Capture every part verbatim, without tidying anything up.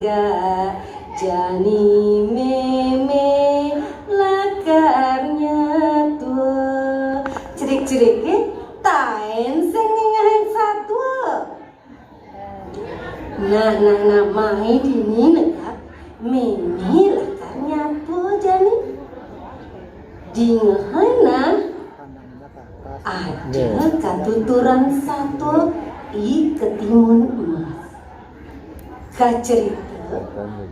Gak jani mémé lakar nyatua. Cerik-cerik, eh? Taén sing ningahin satua. Nah, nah, nah, mai dini negak mémé lakar nyatua jani. Dingehé nah, ada katuturan satua i ketimun emas. Kacerita,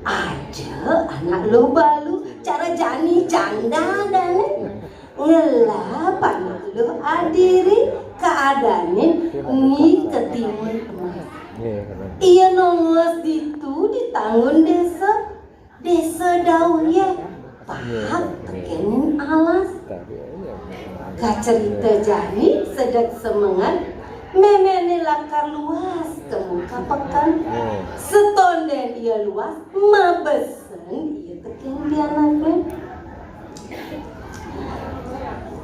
ada anak luh balu, cara jani janda dané. Ngelap anak luh adiri kaadané ngi ketimun emas. Ia nongos ditu di tanggun désa. Désa dauh ia, pahak tekéning alas. Kacerita jani sedek semengan, méméné lakar luas ka muka pekan. Setondén ia luas, mabesen ia tekén pianakné.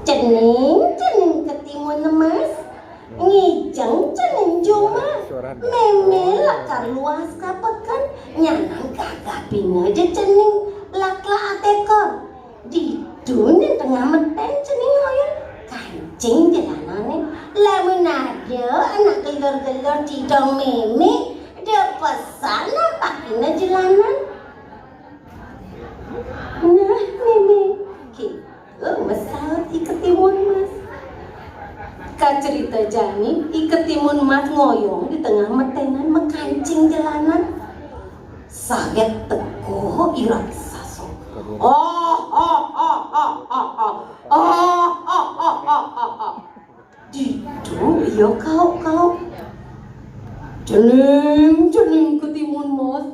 Cening, cening ketimun emas, ngijeng cening jumah. Mémé lakar luas ka peken, nyanan gagapina ja cening lakla atekor. Ditu nyen tengah meten cening ngoyong, kancing jelanané. Lamun ada anak gelor-gelor didong mémé, da pesan nampakina jelanan. Nah, mémé, kéto masaut I Ketimun Mas. Kacerita jani, I Ketimun Mas ngoyong di tengah metenan makancing jelanan. Saget teka I Raksasa. Oh, oh, oh, oh, oh, oh. Oh, oh, oh, oh, oh, oh. Ditu ia kauk-kauk. Cening, cening Ketimun Mas,